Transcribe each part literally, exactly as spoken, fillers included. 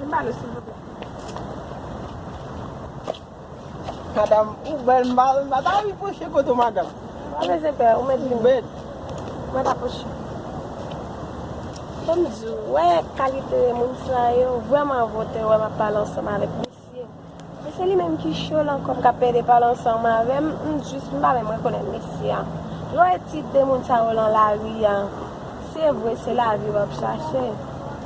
M ba nou, silvouplè. Madanm, ou bèl, m pa, m pa ta anvi pwoche kote w, madanm. Pa bezwen pè, ou mèt vini. Ou bèl. Mwen pa pwoche. Fò m di w, wè kalite de moun sa yo, vrèman, vòtè, wè m ap pale ansanm avèk mesye. Men se li menm ki cho lan kòm k ap pede pale ansanm avè m, m jis m pa menm rekonèt mesye a. Lè w wè tip de moun sa yo lan lari a, se vre se lavi w ap chache.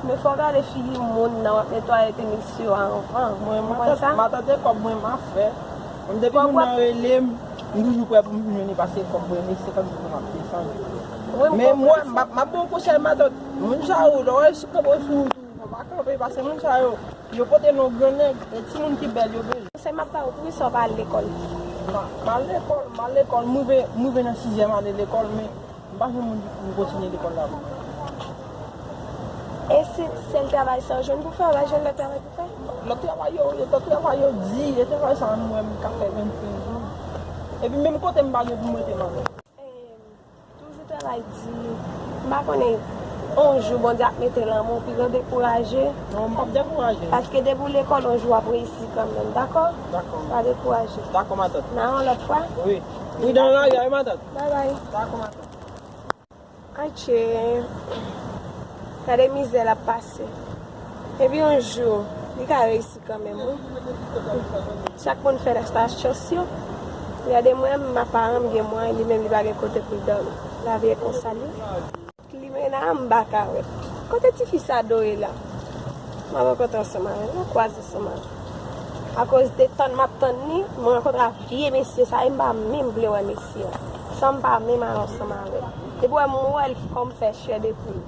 Men fò w gade figi moun nan w ap netwaye te mesye yo anvan. Mwen, ou konprann sa? Matant, matant e kòb mwen m ap fè. Mwen depi moun nan rele m, m toujou prè pou m vin jwenn li paske kòb mwen e senkant goud m ap desann. Men mwen, m ap, m ap ba w konsèy matant. Moun sa yo, lè w wè yo kanpe sou wout ou, fò w pa kanpe paske moun sa yo, yo pote non gran nèg, e timoun ki bèl yo bezwen. Konsèy m ap ba w, poukisa w pa al lekòl? M a-, m al lekòl, m al lekòl, m rive, m rive nan sizyèm ane lekòl, men m pa jwenn moun ki pou m kontinye lekòl la pou mwen. E si sèl travay sa w jwenn pou fè, w pa jwenn lòt travay pou fè? Lòt travay yo, lòt travay yo di, e travay sa a m wè m ka fè vennsenk jou. Epi menm kote m pa gen pou m rete, madanm. Toujou travay di, m pa konnen, on jou Bondye ap mete lan men w, pi gran dekouraje. Non, m p ap dekouraje. Paske depi w lekòl, on jou w ap reyisi kanmenm, dakò? Dakò. Pa dekouraje. Dakò, matant. Nan yon lòt fwa. Wi. Pridan nan lari a, wi, matant. Bay bay. Dakò, matant. Atchè. Gade mizè l ap pase. Epi yon jou, li ka reyisi kanmenm, wi. Chak moun fè la sa chans yo. Gade mwen, m a paran m gen mwen, li menm li pa gen kote pou l dòmi. Lavi e konsa l ye. Limena, m pa ka wè. Kote tifi sa Doye la? M a rankontre ansanm avè l, nou kwaze ansanm avè l. Akoz de tann m ap tann li, m rankontre ak vye mesye sa, e m pa menm vle wè mesye an. San m pa menm ale ansanm avè l. Depi wè m wè l, kò m fè chè de poul.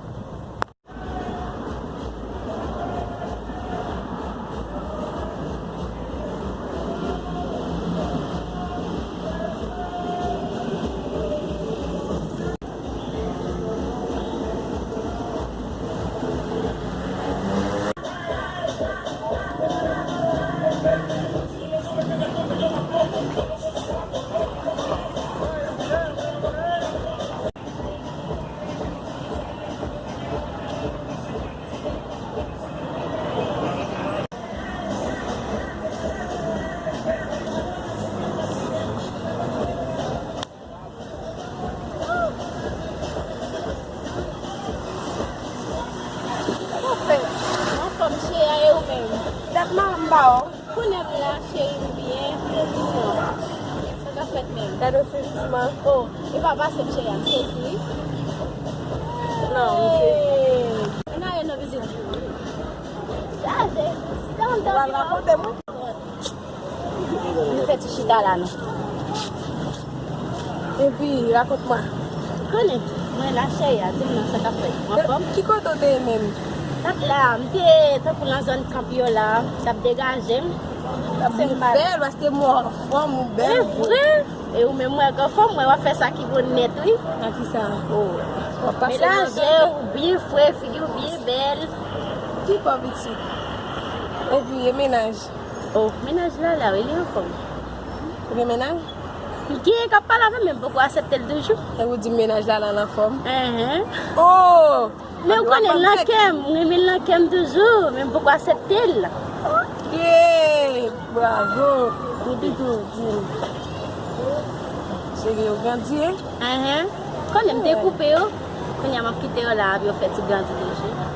Sa w fè? Anfòm cheri, e ou menm? Dat m a anba w. Konnen m la, cheri m byen, yo di non. Sa k ap fèt menm? Gade w sezisman. Oh, e pa pase m cheri a, m sezi wi. Non, m sezi. Hey! Ann ale nan vizit. Chaje. Ou pral rakonte m wi. Nou fè ti chita la non. Epi, rakont mwen. Konnen, mwen la cheri a, di m non sa k ap fèt. Ou anfòm? Ki kote w te ye menm? M t ap la, m te tankou nan zòn Kanpyola, m t ap degaje m. Ou bèl, paske m wè w anfòm, ou bèl. E vre? E ou menm, mwen anfòm, mwen w ap fè sa ki bon nèt, wi. Nan kisa? Oh. W ap pase manje, ou byen fre, figi w byen bèl. Ki bò pitit? Epi, e mennaj? Oh, mennaj la la, wi, li anfòm. Ou gen mennaj? M gen k ap pale avè m, men m poko aksepte l toujou. E ou di m mennaj la la, l anfòm? Enhen. Oh! Men ou konnen l nan kè m, m renmen l nan kè m toujou, men m poko aksepte l. Ok, bravo. Epi tou, di m. Cheri, ou grandi, en? Enhen. Konnen m te koupe yo. Kounye a m ap kite yo la, epi yo fè ti grandi toujou.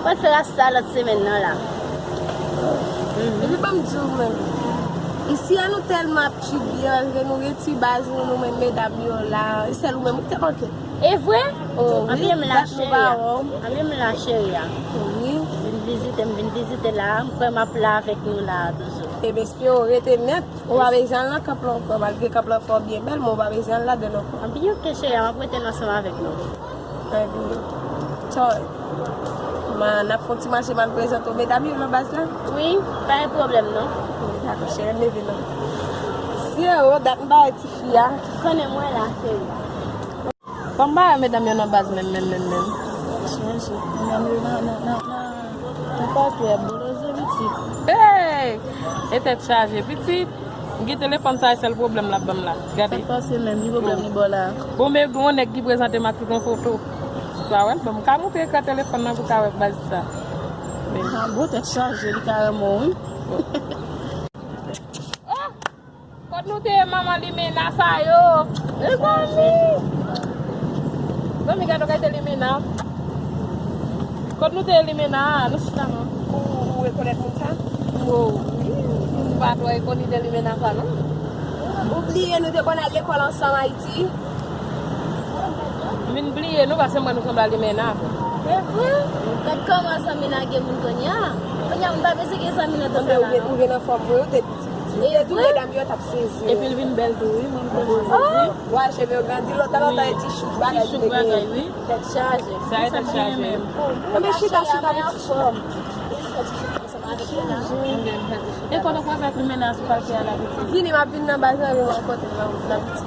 Pral fè ras sa lòt semèn nan la. Mhm. Epi ban m di w menm. Isi a nou tèlman ap tchibye, paske nou gen ti baz nou, nou menm medam yo la. E sèl ou menm ou te manke. E vre? Oh, wi, anpil m la cheri a. Anpil m la cheri a. Wi. Vin vizite m, vin vizite la. M kwè m ap la avèk nou la toujou. Ebyen, espere w rete nèt. Ou pa bezwen al nan kanp lan ankò, malgre kanp lan fè w byen bèl, men ou pa bezwen al ladan l ankò. Anpil ok cheri a, m ap rete ansanm avèk nou. Ebyen, tòy. Ma, n ap fè yon ti mache, m al prezante w medam yo nan baz la. Wi, pa gen pwoblèm non. Dakò, cheri, m leve non. Zero, dat m pa wè tifi a. Konnen mwen la, cheri. Ban m ba medam yo nan baz menm, menm, menm, menm. Chanje. Medam yo nan, nan, nan, nan, nan pòtrè, boloze pitit. Hey! E tèt chaje, pitit. M gen telefòn sa, e sèl pwoblèm l ap ban m la. Gade. Sa k pase menm, ki pwoblèm li ba w la? Bon, men gen yon nèg ki prezante m ak tout yon foto. Sa wè l, bon, m ka montre ekran telefòn nan pou w ka wè baz sa. An bon, tèt chaje, li kareman wi. Oh! Kot nou te ye, manman limena sa yo? Mezanmi! Zanmi, gade yon kalite limena. Kot nou te ye limena? Nou chita non. Ou, ou rekonèt moun sa? Wow, wi. M pa twò rekonèt de limena sa non. Ou bliye nou te konn al lekòl ansanm Ayiti? M vin bliye nou paske m wè nou sanble a limena. E vre? Gad kòman zanmi lage moun kounye a. Kounye a moun pa bezwen gen zanmi nan tan sa la non. Ou te twouve nan fòm vre, ou te piti piti. Ou te di medam yo t ap sezi. Epi l vin bèl tou wi, mwen m tèlman sezi. Wa cheve yo grandi, lontan lontan e ti chouk bagay li te genyen. Tèt chaje. Sa e tèt chaje. Anben chita chita piti. E kote w avèk limena sou kalite a la piti? Vini m ap vin nan baz la, vin rankontre l la piti.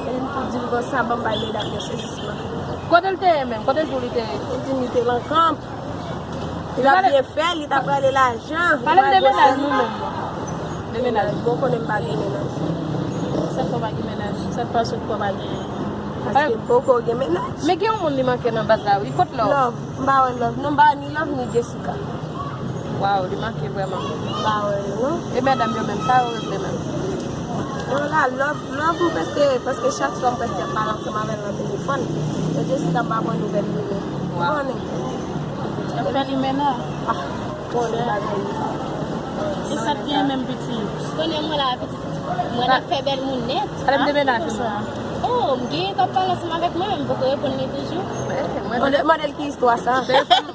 E vin pou di l konsa, ban m bay medam yo sezisman. Kote l te ye menm? Kote l di w li te ye? Li di m li te nan kanp. Li t ap byen fè, li t ap rale lajan. Pale m de mennaj nou menm non. De mennaj. Bon konnen m pa gen mennaj. Sa fè w pa gen mennaj? Sa k pa sot fè w pa gen? Paske m poko gen mennaj. Men gen yon moun li manke nan baz la wi. Kot love? Love. M pa wè love. Non, m pa wè ni love ni Jessica. Waw, li manke vrèman. M pa wè yo non. E medam yo menm, sa yo regle menm? Yo la, love, love m prèske, paske chak swa m prèske ap pale ansanm avè l nan telefòn. Yo Jessica m pa pran nouvèl li menm. Ou konnen. Ap fè limena. Ah, konnen bagay yo. E sa k gen menm piti? Konnen mwen la piti. Mwen ap fè bèl moun nèt. Ale m demenaj mwen. Oh, m gen k ap pale ansanm avèk mwen, men m poko reponn li toujou. Mande, mande l ki istwa sa.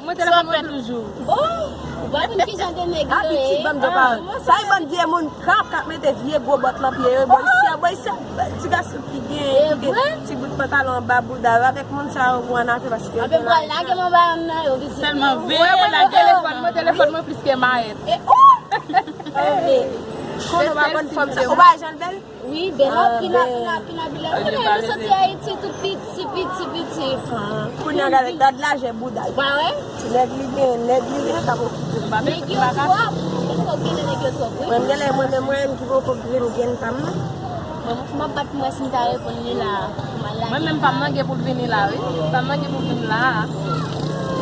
Mwen telefòn mwen toujou. Oh, ou pa konn ki jan de nèg yo ye. Abitid ban m di pawòl. Sa e bann vye moun kap k ap mete vye gwo bòt nan pye yo. Bò isi a, bò isi a, ti gason ki gen, ki gen ti bout pantalon anba bouda yo. Avèk moun sa yo, ou annafè paske yo gen lajan. Apre m pral lage m anba nan yo vizit. Sèlman veye lage telefòn mwen, telefòn mwen plis ke mayèt. E oh! Konnen w pa konn fanm sa. Ou pa jan l bèl? Wi, bèl anpil, anpil, anpil, anpil. Ou konnen nou soti Ayiti, tout piti, piti, piti. Kounye a gade, gad lajè bouda l. Pa wè? Nèg li gen, nèg li gen k ap okipe l. Nèg yo twòp. Ou twòp, gen nèg yo twòp, wi. Mwen, m gen lè mwen menm, mwen menm ki poko vin gen pa m nan. Mwen, m ap bat mwen si m ta reponn li la. Mwen menm pa m nan gen pou l vini la, wi. Pa m nan gen pou l vin la.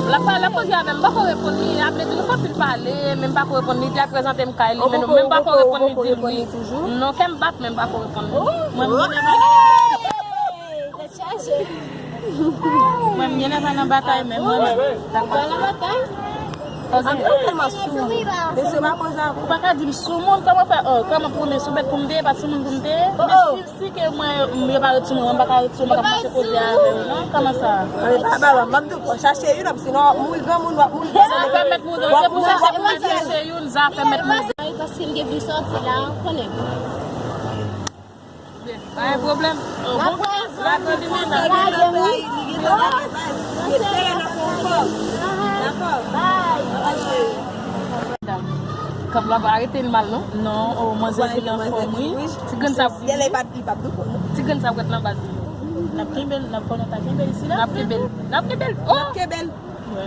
L ap pale, l ap koze avè m, m pako reponn li. Apre di m fòk li pale, men m pako reponn li. Di ap prezante m kay li, men m pako reponn li, di l wi. Non, kè m bat, men m pako reponn li. Mwen, m gen lè pa. Tèt chaje. Mwen, m gen lè pa nan batay, men mwen menm. Ou pa nan batay? Ann, ou tèlman sou moun. Mesye pa poze avè w. Ou pa ka di m sou moun, kòman fè, oh, kòman pou mwen sou bèt pou m te ye, pa sou moun pou m te ye? Men si, si ke mwen, m, yo pa ret sou mwen, mwen pa ka ret sou mwen, k ap mache koze avè yo, non? Kòman sa? Ann, pa, pa, pa, ban m tou, fò chache youn, sinon w ap mouri granmoun, w ap mouri granmoun. Zafè mèt mouri, se pou chache, pou mwen chache youn, zafè mèt mouri. Paske m gen pou m sòti la, ou konnen. Pa gen pwoblèm. N ap wè ansanm. Sa gen nan tray, li gen nan tray, baz. Li gen nan tray, nan fon fò. Dakò. Bye. Kòb la pa rete l mal, non? Non, oh, manzè vin anfòm, wi. Ti grenn sa. Ti grenn sa ap ret nan baz. N ap kenbe l, n ap konnen ta kenbe l isi la. N ap kenbe l. N ap kenbe l. Oh! N ap kenbe l.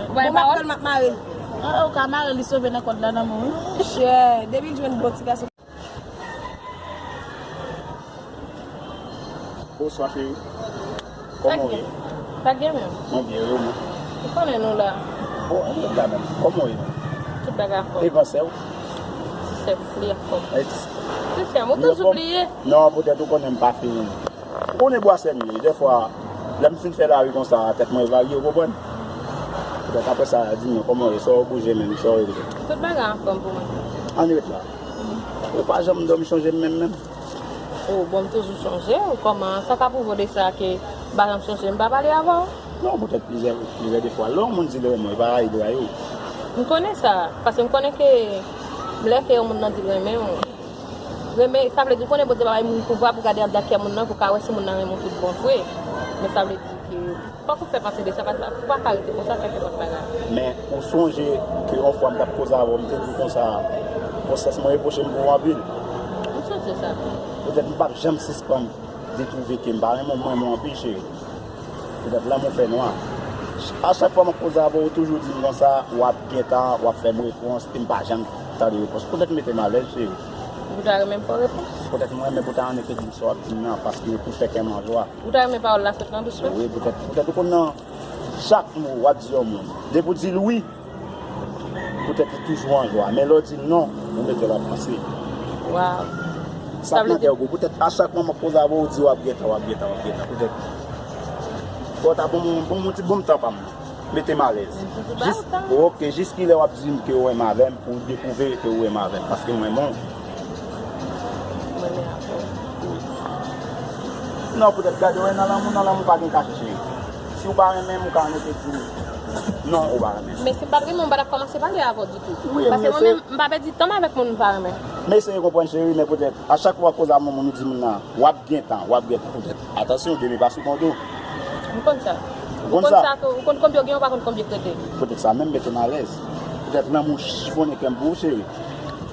Bon, m ap pran l, m ap mare l. Ah, ou ka mare l, li sove nan kòd la nan men w, wi. Chè, depi l jwenn bon ti gason. Bonswa, cheri. Kòman w ye? Pa gen menm. Mwen byen, e ou menm? Ou konnen nou la. Bon, ann ret la menm. Kòman w ye menm? Tout bagay anfòm. E gran sè w? Ti sè m, li anfòm. E ti sè? Ti sè m, ou toujou bliye? Non, poutèt ou konnen m pa fin. Ou konnen bwa sè m ye. Dèfwa, lè m fin fè lari konsa, tèt mwen varye, ou konprann? Poutèt apre sa, di m non, kòman w ye? Sa w bouje menm? Sa w regle? Tout bagay anfòm pou mwen. Ann ret la. Ou pa janm dòmi chonje m menm, menm? Oh, bon, m toujou chonje w. Kòman, sa ka pwouve w de sa ke m pa janm chonje, m pa pale avè w? Non, poutèt plizyè, plizyè de fwa. Lè yon moun di l renmen w, li pa rayi, li rayi w. M konnen sa, paske m konnen ke lè ke yon moun nan di l renmen w, renmen, sa vle di, ou konnen Bondye pa bay moun pouvwa pou gade anndan kè moun nan, pou ka wè si moun nan renmen w tout bon vre. Men sa vle di ke fòk ou fè pase de sa, paske ou pa ka rete konsa, fè nenpòt bagay. Men ou sonje ke yon fwa m t ap koze avè w, m te di w konsa, gwosès mwen repwoche m pou ou anpil. M sonje sa. Poutèt m p ap janm sispann detwouve ke m pa renmen w, m renmen w anpil, cheri. Poutèt lanmou fè nwa. A chak fwa m ap koze avè w, ou toujou di m konsa, w ap gentan, w ap fè m repons, e m pa janm tande repons. Poutèt mete m alèz, cheri. Ou ta renmen m fè w repons? Poutèt mwen renmen pou ta annik di m sa w ap di m nan, paske pou fè kè m an jwa. Ou ta renmen pawòl la sot nan bouch mwen? Wi, poutèt, poutèt ou konn nan chak mo w ap di yon moun. Depi w di l wi, Poutèt li toujou an jwa. Men lè w di l non, ou mete l ap panse. Waw. Sa ap nan kè w gwo. Poutèt a chak fwa m ap koze avè w, ou di w ap gentan, w ap gentan, w ap gentan. Poutèt fò w ta ban m, ban m yon ti bon tan pa m. Mete m alèz. Jis, ok, jis kilè w ap di m ke w renmen avè m, pou w dekouvri ke w renmen avè m, paske m renmen w. Mwen renmen avè w. Wi. Non, poutèt gade, wè, nan lanmou, nan lanmou pa gen kache, cheri. Si w pa renmen m, ou ka rete di m non, ou pa renmen m. Men si m pa t renmen w, m pa t ap kòmanse pale avè w ditou. Wi, paske mwen menm, m pa pèdi tan m avèk moun m pa renmen. Men eseye konprann, cheri, men poutèt a chak fwa w koze ak moun, moun ou di moun nan, w ap gentan, w ap gentan, poutèt. Atansyon, demen pa sou konn ou. M konn sa. Ou konn sa? Ou konn konbyen w gen, ou pa konn konbyen k rete. Poutèt sa menm mete m alèz. Poutèt lanmou chifonnen kè m pou ou, cheri.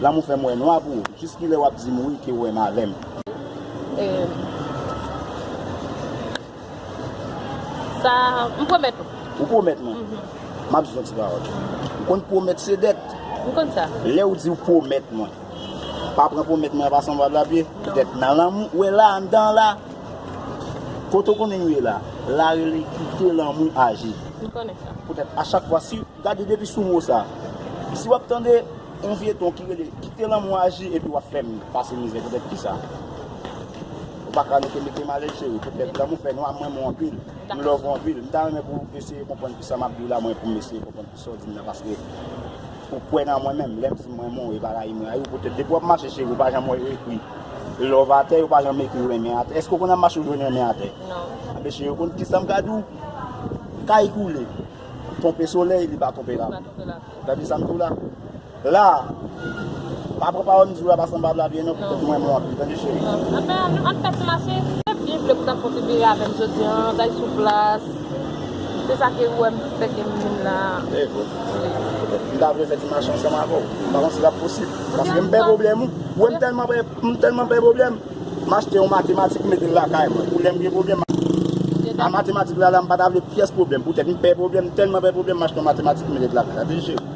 Lanmou fè m wè nwa pou ou. Jis kilè w ap di m wi ke w renmen avè m? E, sa, m pwomèt ou. Ou pwomèt mwen? Mhm. M ap di w yon ti pawòl. Ou konn pwomèt se dèt. M konn sa. Lè w di w pwomèt mwen, pa pran pwomèt mwen an pa sanblab la pye. Non. Poutèt nan lanmou, ou wè la, anndan la, kote w konnen nou ye la, la rele kite lanmou aji. M konnen sa. Poutèt a chak fwa, si, gade depi sou mo sa, si w ap tande yon vye ton ki rele kite lanmou aji epi w ap fè m pase mizè, poutèt kisa? Ou pa ka rete mete m alèz, cheri, poutèt lanmou fè nwa, m renmen w anpil, m love w anpil. M ta renmen pou w eseye konprann kisa m ap di w la, mwen pou m eseye konprann kisa w di m nan, paske ou kwè nan mwen menm. Lè m di m renmen w, e pa rayi m rayi w. Poutèt depi w ap mache, cheri, ou pa janm wè yo ekri love atè, yo pa janm ekri renmen atè. Èske w konn ap mache, w jwenn renmen atè? Non. Anben, cheri, ou konn kisa m ka di w? Kay koule, twonpe solèy, li pa twonpe lapli. Li pa twonpe lapli. Tande sa m di w la? La, pa pran pawòl m di w la pa sanblab la byen non, poutèt mwen, mwen anpil, tande cheri. Anfen, ann fè ti mache. Byen vle pou w ta fè yon ti vire avè m jodi a, t al sou plas. Se sa ke ou wè m fè ke m vin la. E vre. M ta vle fè ti mache ansanm avè w. M pa panse l ap posib. Paske m pè pwoblèm ou. Ou wè m tèlman pè, m tèlman pè pwoblèm. M achte yon matematik, m mete l lakay mwen. Pou lè m gen pwoblèm, a matematik la, la, m pa ta vle pyès pwoblèm. Poutèt m pè pwoblèm, m tèlman pè pwoblèm, m achte yon matematik, m mete l lakay la. Tande cheri.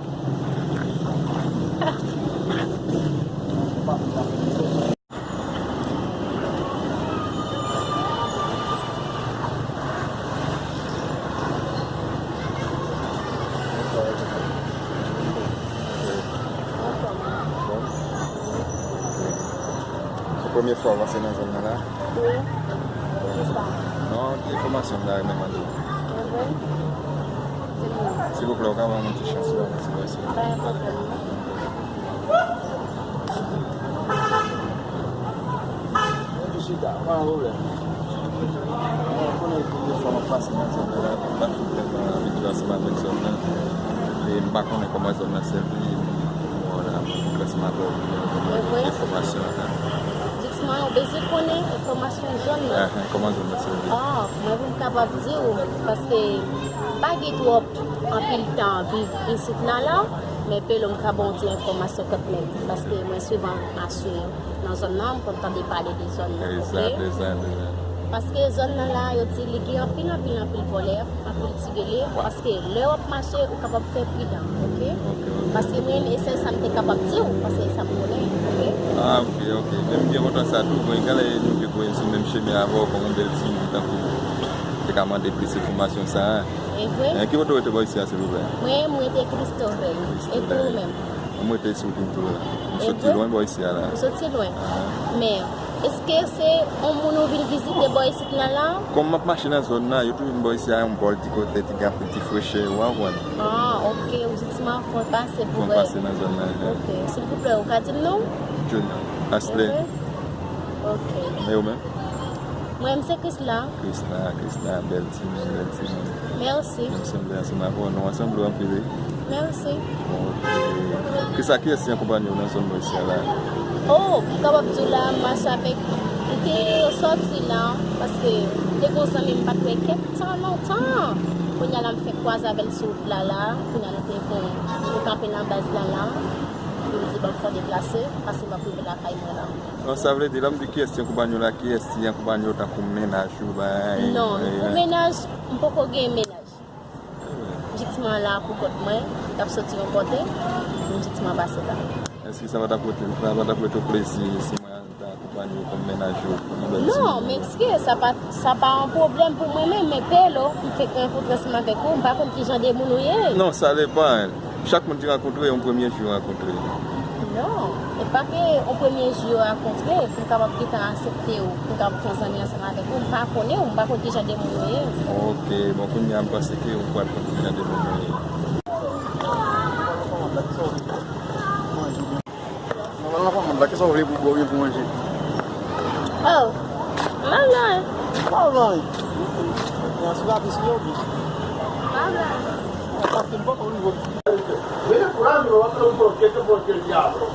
Se premye fwa w pase nan zòn nan la? Wi. Kisa? Non, ki enfòmasyon m ta renmen mande w? Mwen vre? Silvouplè, ou ka ban m yon ti chans la, mèsi, mèsi. Pa gen pwoblèm. Chita, pa gen pwoblèm. Mwen konnen premye fwa m ap pase nan zòn nan la, m pa t vrèman abitye ansanm avèk zòn nan. E m pa konnen kòman zòn nan sèvi, m wè w la, m pran ansanm avè w pou mwen enfòmasyon an. Jisman, ou bezwen konnen enfòmasyon zòn nan. Ahan, kòman zòn nan sèvi? Ah, mwen pou m kapab di w, paske m pa gen twòp anpil tan viv isit la la, men Pelo m ka ba w ti enfòmasyon kanmenm, paske mwen souvan mache nan zòn nan, m konn tande pale de zòn nan, oke? Egzat, egzat, egzat. Paske zòn nan la, yo di li gen anpil, anpil, anpil vòlè, anpil ti gele, paske lè w ap mache, ou kapab fè pridan, oke? Oke, oke. Paske mwen, e sèl sa m te kapab di w, paske e sa m konnen, oke? Ah, oke, oke. Men m byen kontan sa tou, bon, egalè nou te kouye sou menm chemen avè w, kòm yon bèl timoun, tankou te ka mande plis enfòmasyon sa a. E vre? Eh, ki kote w rete bò isi a, silvouplè? Mwen, mwen rete Christ Reveil. Christ Reveil. E pou ou menm? Mwen rete sou Pinto la. M soti lwen bò isi a la. Ou soti lwen. Ahan. Men, èske se yon moun ou vin vizite bò isit la la? Kòm m ap mache nan zòn nan, yo toujou vin bò isi a, yon bò l di kote, ti gen anpil ti frechè, ou konprann? Ah, oke, ou jisman fon pase pou wè. Fon pase nan zòn nan, ahan. Oke, silvouplè, ou ka di m non? Junior. Asley. Oke. Oke. E ou menm? Mwen, m se Krisla. Krisla, Krisla, bèl timoun, bèl timoun. Mèsi. Menm sanble ansanm avè w, nou ansanm blo anpil, wi. Mèsi. Bon, oke. Kisa, kiyès ki akonpanye w nan zòn mwen isi a la? Oh, m kapab di w la, m mache avèk, m te sòti la, paske m te gon zanmi m pa t wè kèk tan lontan. Kounye a la, m fèk kwaze avè l sou wout la la, kounye a nou te fè, nou kanpe nan baz la la, epi m di, bon, m fò deplase, paske m ap rive lakay mwen la. Non, sa vle di, lè m di kiyès ki akonpanye w la, kiyès ki akonpanye w tankou mennaj ou, bay? Non, pou mennaj, m poko gen mennaj. Jisman la pou kont mwen, m t ap soti yon kote, m jisman pase la. Èske sa pa t ap pote, sa pa t ap pote w plezi si mwen ta akonpanye w kòm mennaj ou, kòm yon bèl timoun? Non, men èske sa pa, sa pa yon pwoblèm pou mwen menm, men Pelo, m fèk rankontre ansanm avèk ou, m pa konn ki jan de moun ou ye. Non, sa depann. Chak moun ki rankontre, yon premye jou rankontre. Non, e pa ke yon premye jou yo rankontre, pou m kapab gentan aksepte w, pou m kapab fè zanmi ansanm avèk ou, m pa konnen w, m pa konn ki jan de moun ou ye. Ok, bon, kounye a m panse ke ou pral konn ki jan de moun mwen ye. Nan pale nan kòmand la, kisa w vle pou bwè oubyen pou manje? Oh, m pa vle anyen. Pa vle anyen? Nan sou la pis yo, bi. M pa vle anyen. Paske m poko rive. Viene fulano, lo va a fare un porchetto, porchettaro.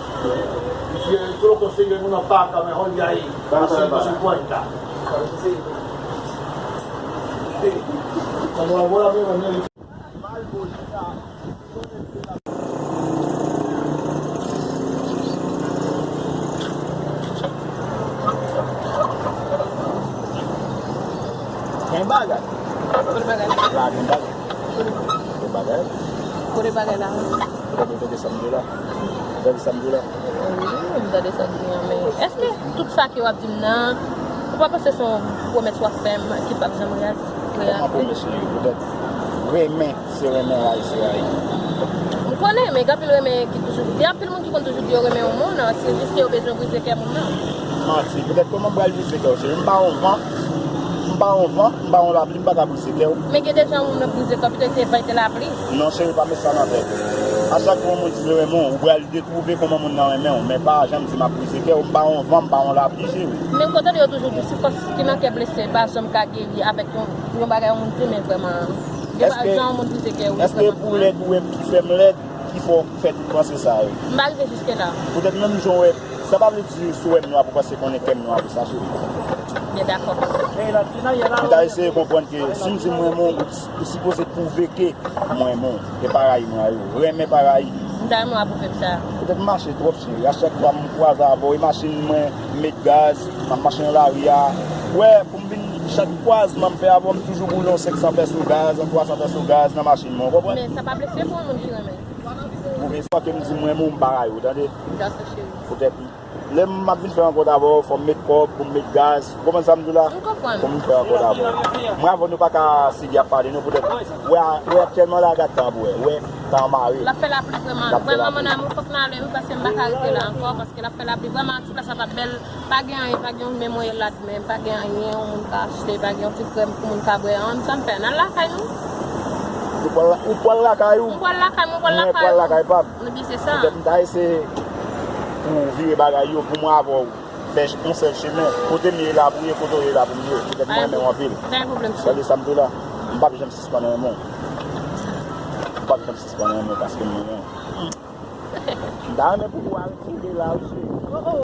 Dice, solo conseguire una pacca, mejor de ahí. Así no se cuenta. Cuando la abuela mía venía, Gen bagay. Kote bagay la? La gen bagay. Gen bagay. Kote bagay la? Kote w tande sa m di w la? Ou tande sa m di w la? Wi, m tande sa w di w la, men èske tout sa ke w ap di m nan, ou pa panse se yon pwomès w ap fè m ki p ap janm reyalize? Kòman pwomès li ye? Poutèt renmen se renmen, rayi se rayi. M konnen, men gen anpil renmen ki toujou, gen anpil moun ki konn toujou di yo renmen yon moun, se jis ke yo bezwen brize kè moun nan. Manti, poutèt kòman m pral brize kè w, cheri? M pa yon van, m pa yon van, m pa yon lapli, m pa ka brize kè w. Men gen de jan moun nan brize kè w, poutèt se van, se lapli. Non, cheri, pa met sa nan tèt ou. A chak fwa yon moun di l renmen w, ou pral detwouve kòman moun nan renmen w, men pa janm di m ap brize kè w, m pa yon van, m pa yon lapli, cheri. Men m kontan yo toujou di si fòs ki nan kè blese pa janm ka geri avèk yon, yon bagay yon moun di, men vrèman, gen pa jan yon moun brize kè w, èske vrèman pou lèd ou wè m ki fè m lèd ki fè w fè tout panse sa yo? M pa rive jiske la. Poutèt menm jan w wè, sa pa vle di si w wè m nwa pou panse konnen kè m nwa pou sa, cheri. Byen dakò. M ta eseye konprann ke si m di m renmen w, ou, ou sipoze pwouve ke mwen renmen w. E pa rayi m rayi w. Renmen pa rayi. M ta renmen w apwouve m sa. Poutèt m mache twòp, cheri. A chak fwa m kwaze avè w, e machin mwen, m met gaz, m ap mache nan lari a. Wè, pou m vin chak kwazman m fè avè w, m toujou boule yon senk san pèso gaz, yon twa san pèso gaz nan machin mwen, w konprann? Men sa pa blese pou yon moun ki renmen. Pwouve sa ke m di m renmen w, m pa rayi w, tande? Dakò, cheri. Poutèt lè m ap vin fè rankont avè w, fò m met kòb pou m met gaz. Ou konprann sa m di w la? M konprann. Pou m fè rankont avè w. Mwen avè w nou pa ka sigi ap pale non, poutèt wè, wè aktyèlman la, gad tan ap wè, wè tan mare. L ap fè lapli vrèman. L ap fè lapli. Vrèman, mon amour, fòk n ale wi, paske m pa ka rete la ankò, paske l ap fè lapli vrèman, tout plas la t ap bèl. Pa gen anyen, pa gen yon menm yon yèl la, men pa gen anyen, yon moun ka achte, pa gen yon ti krèm pou moun ka bwè, an, sa m fè? N al lakay nou. Ou pral, ou pral lakay ou? M pral lakay mwen, ou pral lakay ou? Mwen pral lakay pa m. Epi se sa. Poutèt m ta eseye pou vire bagay yo, pou mwen avè w fè yon sèl chemen. Kote m ye la pou w ye, kote w ye la pou m ye. Poutèt mwen renmen w anpil. Pa gen pwoblèm, cheri. Tande sa m di w la? M p ap janm sispann renmen w. M p ap janm sispann renmen w paske m renmen w. M ta renmen pou ou al kite la, wi, cheri.